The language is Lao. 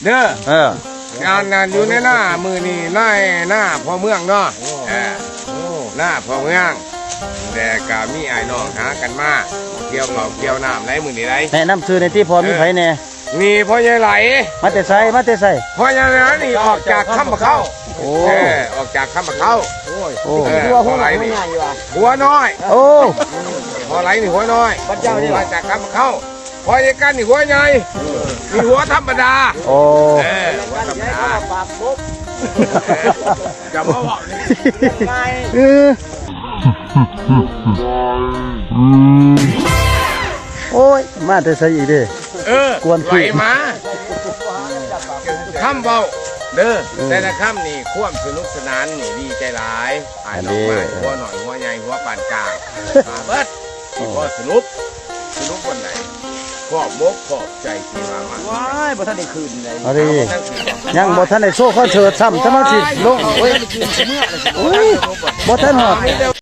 ເດີ ເອີ ງານນັ້ນຢູ່ໃນໜ້າ ມື້ນີ້ໃນໜ້າພໍ່ເມືອງເນາະ ເອີ ໜ້າພໍ່ເມືອງ ແລ້ວກະມີອ້າຍນ້ອງຫາກັນມາກ່ຽວເຂົ້າກ່ຽວນ້ຳໃນມື້ນີ້ໃດ໋. ແນະນຳຊື່ແດ່ຕິ ພໍ່ມີໃຜແດ່? ນີ້ພໍ່ໃຫຍ່ໄຫຼ. ມາແຕ່ໃສ? ມາແຕ່ໃສ? ພໍ່ໃຫຍ່ໄຫຼນີ້ອອກຈາກຄຳປະເຄົ້າ. ໂອ້ ເອີ ອອກຈາກຄຳປະເຄົ້າ. ໂອ້ຍ ໂອ້ ເອີ ພໍ່ໄຫຼນີ້ຫົວນ້ອຍ. ໂອ້ ພໍ່ໄຫຼນີ້ຫົວນ້ອຍ ພະເຈົ້ານີ້ມາຈາກຄຳປະເຄົ້າ. ພໍ່ໃຫຍ່ກັນນີ້ຫົວໃຫຍ່ ນີ້ຫົວທຳມະດາ. ໂອ້ ເອີ ຫົວທຳມະດາ ປາກບົກ ຈະມາເວົ້ານີ້ງ່າຍ. ເອີ ໂອ້ຍ ມາແຕ່ໃສອີກເດ້? ເອີ ກວນໄຫຼມາ ຄຳເວົ້າເດີ ເອີ ແຕ່ລະຄຳນີ້ ຄວາມສະໜຸກສະໜານນີ້ ດີໃຈຫຼາຍ. ອ້າຍນ້ອງມາ ຫົວນ້ອຍ ຫົວໃຫຍ່ ຫົວປານກາງ ມາເບິດ. ໂອ້ ພໍສະຫຼຸບ ສະຫຼຸບວັນໃດ ຂອບມົກຂອບໃຈທີ່ວ່າມາ. ວ້າຍ ບໍ່ທັນໄດ້ຄືນໃດ ຍັງບໍ່ທັນໄດ້ໂຊຄອນເສີດຊ້ຳ ສະມາຊິລົງ. ໂອ້ຍ ບໍ່ທັນຮອດ.